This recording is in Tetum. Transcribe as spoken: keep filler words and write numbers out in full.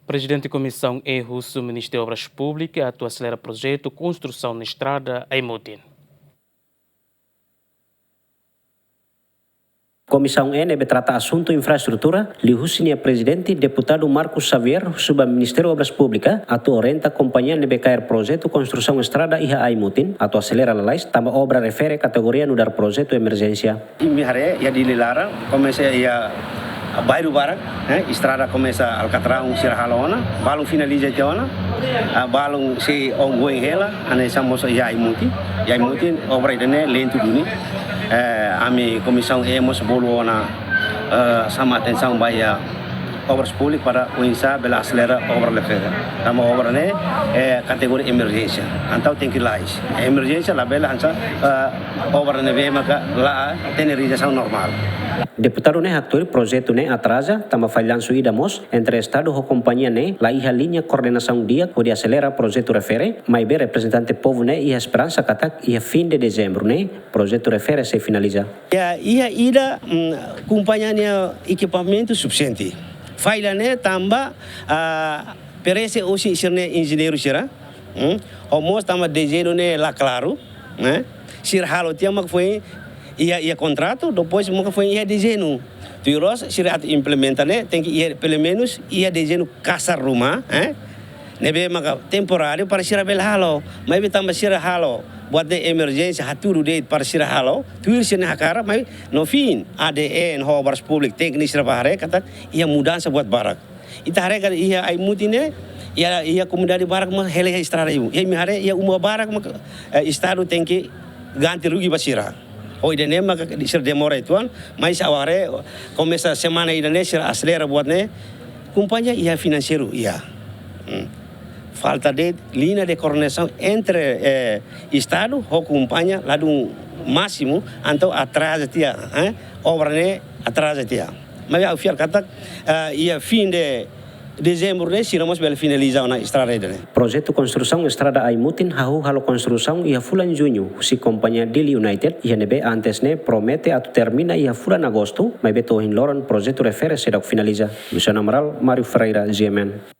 Prezidente Komisaun E husu Ministériu Obras Públikas atu aselera projetu konstrusaun estrada Aimutin. Komisaun E ne'ebé trata asuntu infraestrutura, liuhusi nia prezidente, Deputadu Marcos Xavier, husu ba Ministériu Obras Públikas atu orienta kompañia ne'ebé kaer projetu konstrusaun estrada iha Aimutin atu aselera lalais, tanba obra refere kategoria nu'udar projetu emerjénsia. Imi haree, iha Dili laran, komesa iha bairru barak, eh, estrada komesa alkatraun sira halo ona, balun finaliza tiha ona, ah, balun sei ongoing hela, hanesan mós iha Aimutin, iha Aimutin obra ida-ne'e lentu duni. Eh, ami Komisaun E mós bolu ona, eh, xama atensaun ba iha Obras Públikas para oinsá bele aselera obra refere. Tanba obra ne'e, eh, kategoria emerjénsia. Entaun tenke lalais. Emerjénsia labele hanesan, eh, obra ne'ebé maka la hatene realizasaun normál. Deputadu ne'e haktuir projetu ne'e atraza, tanba fallansu ida mós entre Estadu ho kompañia ne'e la iha liña koordenasaun di'ak hodi aselera projetu refere, maibé reprezentante povu ne'e iha esperansa katak iha fin de dezembru ne'e projetu refere sei finaliza. Ya, iha ida, mm, kompañia nia ekipamentu sufisiente. Falla ne'e tanba, ah, parese husi sira-nia enjeñeiru sira, mm, ho mós tanba dezeñu ne'e la klaru, né? Sira halo tiha mak foin iha, iha kontratu, depois mak foin iha dezeñu. Tuir loos, sira atu implementa ne'e, tenke iha, pelumenus, iha dezeñu kasar ruma, eh? Ne'ebé maka temporáriu para sira bele halo, maibé tanba sira halo buat ne'e emerjénsia, hatudu de'it para sira halo, tuir sira-nia hakarak, maibé no fin, A D N, Obras Públikas, tékniku sira bá haree katak iha mudansa buat barak. Ita haree katak iha Aimutin ne'e, iha, iha komunidade barak mak hela iha estrada ibu. Iha imi haree, iha uma barak mak, eh, Estadu tenke ganti rugi ba sira. Ho ida-ne'e maka sira demora uitoan, mas agora komesa semana ida-ne'e sira aselera buat ne'e, kompañia iha finanseiru iha. Hmm. Falta de liña de koordenasaun entre, eh, Estadu ho kompañia ladún másimu, entaun atraza tiha, eh, obra ne'e atraza tiha. Mas ha'u fiar katak, eh, iha fin de dezembru ne'e sira mós bele finaliza ona estrada ida-ne'e. Projetu konstrusaun estrada Aimutin hahú halo konstrusaun iha fulan Juñu, husi kompañia Dili United, iha ne'ebé antes ne'e promete atu termina iha fulan Agostu, maibé to'o ohin loron projetu refere seidauk finaliza. Luciano Amaral, Mário Ferreira, G M N.